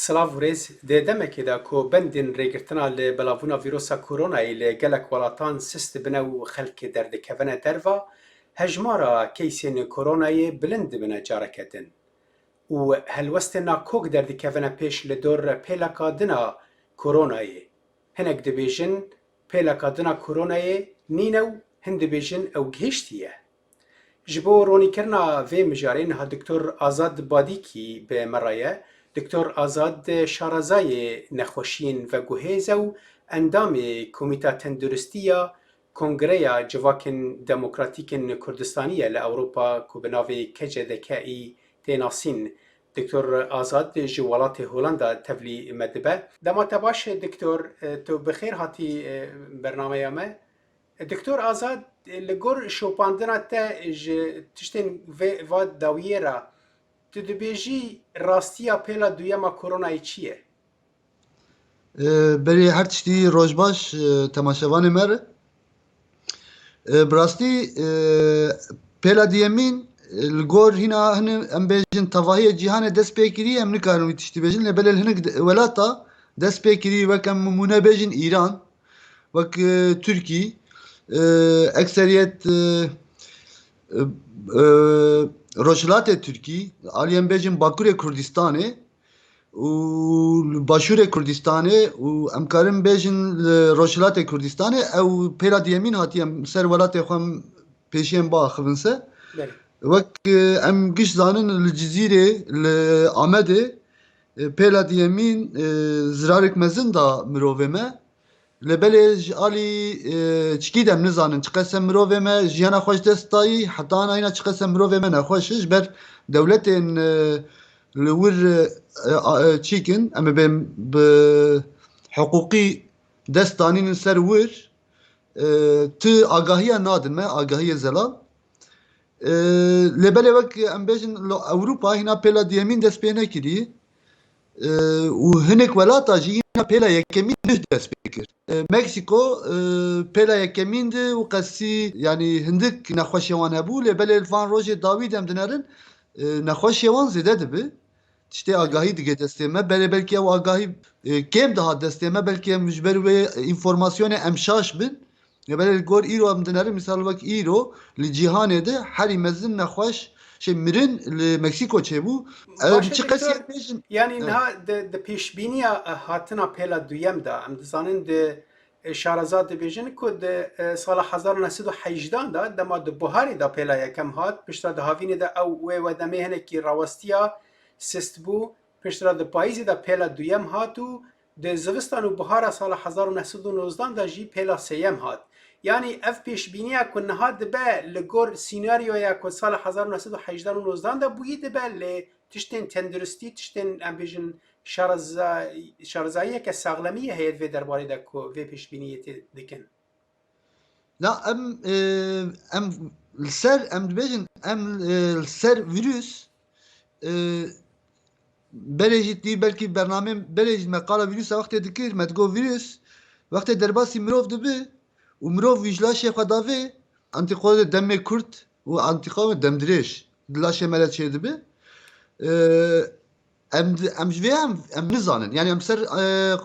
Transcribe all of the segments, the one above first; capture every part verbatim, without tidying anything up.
Silav û rêz. Di demekê de ku bendên rêgirtina li belavbûna vîrusa koronayê li gelek welatan sist dibine û xelk derdikevine derva, hejmara keysên koronayê bilind dibine careke din û helwestên nakok derdikevine pêş li dor pêleka din a koronayê. Hinek dibêjin pêleka din a koronayê nîne û hin dibêjin ew gihiştiye. Ji bo ronîkirina vê mijarê niha Doktor Azad Badîkî bi me re ye. Doktor Azad şarezayê nexweşiyên veguhêz e û endamê Komîta Tenduristiya Kongreya Civakên Demokratîkên Kurdistanî ye li Ewropa ku bi navê K C D K'î tê nasîn. Doktor Azad ji welatê Holanda tevlî me dibe. Dema te baş, Doktor, tu bi xêr hatî, e, bernameya me. Doktor Azad, li gor şopandina te ji tiştên vê, va dawiyê re, tu dibêjî rastiya pêla duyem a koronayê çi ye? E, berê her tiştî roj baş, e, temaşevanê me re. E, bi rastî, e, pêla duyemîn, e, li gor hîna hin em bêjin tevahiyê cîhanê dest pê kirî, em nikarin wî tiştî bêjin, lê belê li hinek de-, welata dest pê kirî, wek em nimûne bêjin Îran, wek, e, Tirkî, e, ekseriyet, e, e, e, Rojhilatê Tirkî, alî em bêjin Bakurê Kurdistanê û li Başûrê Kurdistanê û em karin bêjin li Rojhilatê Kurdistanê, ew pêla diyemîn hatiye em ser welatê xwe em pêşiyên biaxivin se. Belê. Wek, e, em giş zanin li Cizîrê, li Amedê, e, pêla diyemîn, e, zirarek mezin da mirovê me. Lê belê ji alî, e, çikî de em nizanin çiqas e mirovê me jiyana xwe ji dest dayî, heta ana hîna çiqas e mirovê me nexweş e, ji ber dewletên, e, li wir, e, a, e, çîkin, em ê bên bi hiqûqî dest danînin ser wir, e, tu agahiya nadin me, agahiyê zelal. E, lê belê wek em bêjin lo-, Ewropa hîna pêla diyemîn dest pê nekirî. E, û hinek welata jî hîna pêla yekemîn duh dest pê kir. E, Meksîko, e, pêla yekemîn di û qesî, yanî hindik nexweşê wan hebû, lê belê li van rojê dawî de em dinerin, e, nexweşê wan zêde dibi. Tiştê agahî dige destê me. Belê belkî ew agahî, e, kêm dihat destê me, belkî em ji ber wê înformasyonê em şaş bin. Ya belê li gor îro em dinerin, misal wek îro li cîhanê de herî mezin nexweş, şey, mirin li Meksîko çêbû. Ew Baş e, çi qesî doktor, bêjin? Yanî niha di, di pêşbîniya, e, hatina pêla duyem de, em dizanin di, e, şareza dibêjin ku di, e, sala hezar û neh sed û hejdan de, dema di buharê de pêla yekem hat, piştre di havînê de ew wê wedemê hinekî rawestiya, sist bû, piştre di payîzê de pêla duyem hat û di zivistan û buhara sala hezar û neh sed û nozdan de jî pêla sêyem hat. Yanî ev pêşbîniya ku niha dibe li gor sînaryoya ku sala hezar û neh sed û hejdan û nozdan de bûyî dibe, lê tiştên tenduristî, tiştên, em bêjin, şareza-, şarezayiyeke saxlemiyê heye di vê derbarê de ku vê pêşbîniyê tê dikin. Na em, e, em li ser, em dibêjin, em, e, li ser vîrus, e, berê jî tî belkî bernamê berê jî me qala vîrusa wextê dikir, me digot vîrus wextê derbasî mirov dibi û mirov wî ji laşê xwe davê, antîkorê demê kurt û antîkorê demdirêj di laşê me re çêdibi. E, Em, em ji vê em, em nizanin. Yani em ser, e,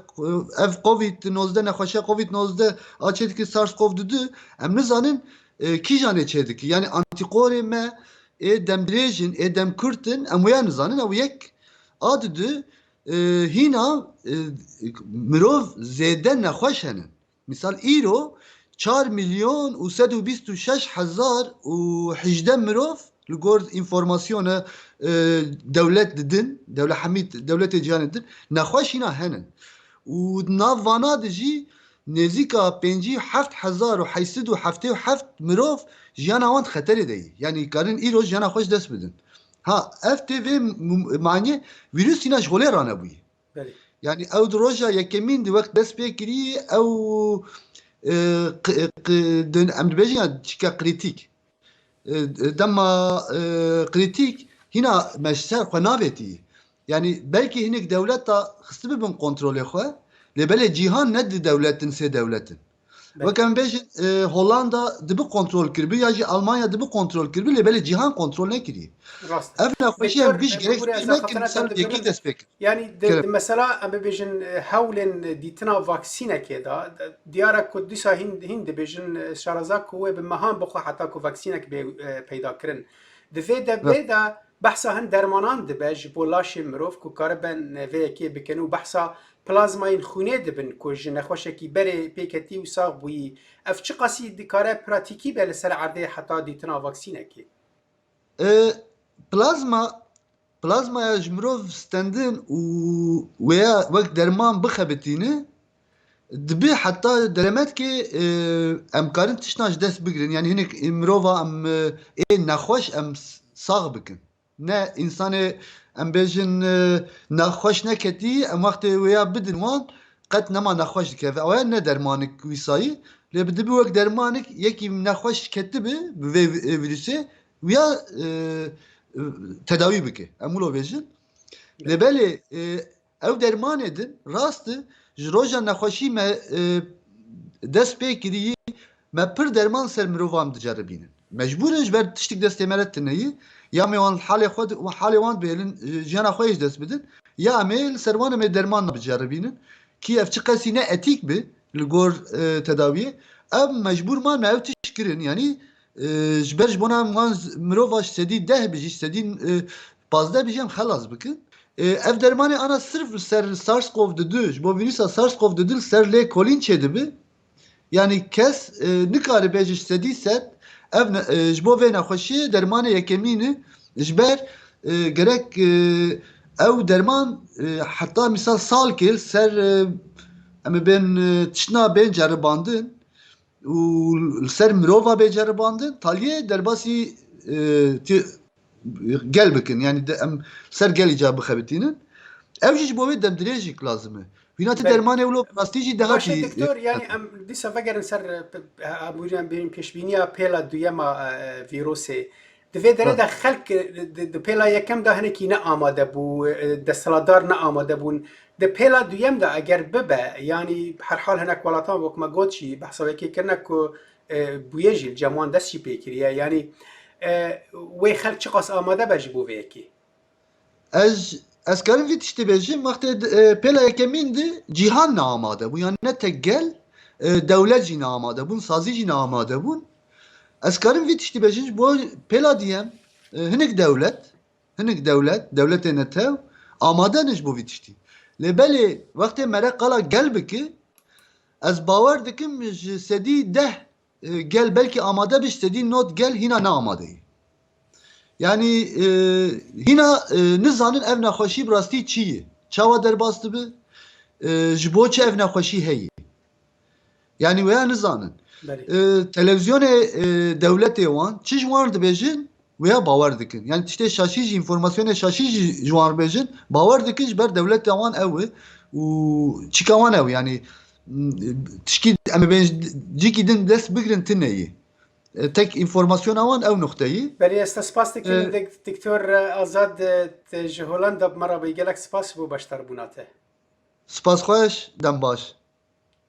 ev covid nozdeh, nexweşiya covid nozdeh a çêdikir SARS-CoV du, em nizanin, e, kîjanê çêdikir. Yani antîkorê me ê demdirêj in, ê demkurt in, em wêya nizanin. Ew yek. A didu, e, hîna, e, mirov zêde nexweş henin. Misal, îro çar milyon û sed û bîst û şeş hezar û hejdeh mirov li gor înformasyona, e, dewlet didin, dewle hemî dewletê cîhanê didin, nexweş hîna henin. Û di nav vana de jî nêzîka pêncî û heft hezar û heyt sed û heftê û heft mirov jiyana wan di xeterê de ye. Yanî karin îro jiyana xwe ji dest bidin. Ha, ev tê vê m-, maniyê vîrus hîna ji holê ranebûye. Belê. Yani ew di roja yekemîn di wext dest pê kirî, ew, e, qi-, qi-, din, em dibêjin ya çîka krîtîk. E, dema, e, krîtîk hîna me ji ser xwe navêtî. Yani belkî hinek dewleta xistibi bin kontrolê xwe, lê belê cîhan ne di dewlet in, sê dewlet in. Wek em bêjin, e, Hollanda dibi kontrol kiribi ya jî Almanya dibi kontrol kiribi, lê belê cîhan kontrol nekiriye. Rast. Ev nexweşî em giş gerek fîkir nekin, sal yekî dest pê kir. Yanî di, di mesela em bibêjin, e, hewlên dîtina vaksînekê de, diyar e ku dîsa hîn, hîn dibêjin, e, şaraza ku wê bi mehan bixwe heta ku vaksînek bê, e, peyda kirin. Di vê devrê de behsa hin dermanan dibe ji bo laşê mirov ku karibe vê yekê bikin û behsa plazmayên xwînê dibin ku ji nexweşekî berê pêketî û sax bûyî. Ev çiqasî dikare pratîkî be li ser erdê heta dîtina vaksînekê? E, plazma, plazmaya ji mirov stendin û wêya wek derman bixebitîne, dibi heta deremetkê, e, em karin tiştan ji dest bigirin. Yanî hinek, e, mirova em, e, ê nexweş em s-, sax bikin. Ne însanê, em bêjin, e, nexweş neketî, em wextê wêya bidin wan, qet nema nexweş dikeve. Ew ne dermanik wîsayî, lê bi dibi wek dermanik yekî nexweş ketibi bi vê vi-, e, vîrusê, wîya, e, e, tedawî bike. Em wilo bêjin. Lê belê, e, ew dermanê din, rast e, ji roja nexweşî me, e, dest pê kirî, me pir derman ser mirovan diceribînin. Mecbûr in ji ber tiştik destê me re tune ye. Ya em ê wan halê xwe di, halê wan dibêlin, e, jiyana xwe yê ji dest bidin. Ya em ê li ser wan em ê derman biceribînin. Kî ev çi qesî ne etîk bi li gor, e, tedawiyê. Em mecbûr man me ew tişt kirin. Yanî, e, ji ber ji bona em wan z-, mirova ji sedî deh bijî, ji sedî, e, pazdeh bijî em xelas bikin. E, ev dermanê ana sirf li ser SARS-CoV du, ji bo vîrusa SARS-CoV du li ser lê kolîn çêdibi. Yanî kes, e, nikare bêje ji sedî sed ev ne-, e, ji bo vê nexweşiyê dermanê yekemîn e, ji ber, e, gerek, e, ew derman, e, heta misal salkê li ser, e, em ê bên, e, tiştna bên ceribandin û li ser mirova bê ceribandin, taliyê derbasî, e, ti-, gel bikin. Yanî de em ser gelî ca bixebitînin. Ew jî ji bo wê demdirêjîk lazim e. Hîna ti dermanê wilo rastî jî dehatî. Baş e, doktor, yanî em dîsa vegerin ser, e, pe-, e, em bûrî em bêrin pêşbîniya pêla duyema, e, vîrusê. Di vê derê de xelk, e, di, di pêla yekem de hinekî ne amade bû, e, desthilatdar ne amade bûn. Di pêla duyem de eger bibe, yanî herhal hinek welatan wek me got jî, behsa wekê kirine ku, e, bûye jî li cem wan dest jî pê kiriye. Yanî, e, wê xelk çiqas amade be ji bo vê yekê? Ez, ez karim vî tiştî bêjim, wextê, e, pêla yekemîn de cîhan ne amade bû. Yanî ne tek gel, e, dewlet jî ne amade bûn, sazî jî ne amade bûn. Ez karim vî tiştî bêjim, ji bo pêla diyem, e, hinek dewlet, hinek dewlet, dewletê netew amade ne ji bo vî tiştî. Lê belê wextê mere qala gel bike, ez bawer dikim ji sedî deh, e, gel belkî amade bi, ji sedî nod gel hîna ne amade ye. Yanî, e, hîna, e, nizanin ev nexweşî bi rastî çi ye, çawa derbas dibe, e, ji bo çi ev nexweşî heye. Yanî wêya nizanin. Belê. E, televîzyonê, e, dewletê wan çi ji wan dibêjin, wêya bawer dikin. Yanî tiştê şaşî jî, înformasyonê şaşî jî ji wan bêjin, bawer dikin ji ber dewleta wan ew e û çika wan ew e. Yanî, m, tişkî em ê bên ji cîkî din dest bigirin tune ye. E, tek înformasyona wan ew nuqte ye. Belê, ez te spas dikim, e, dik-, Doktor, e, Azad, e, te ji Holanda bi me re bûyî. Gelek spas ji bo beşdarbûna te. Spas xweş, dem baş.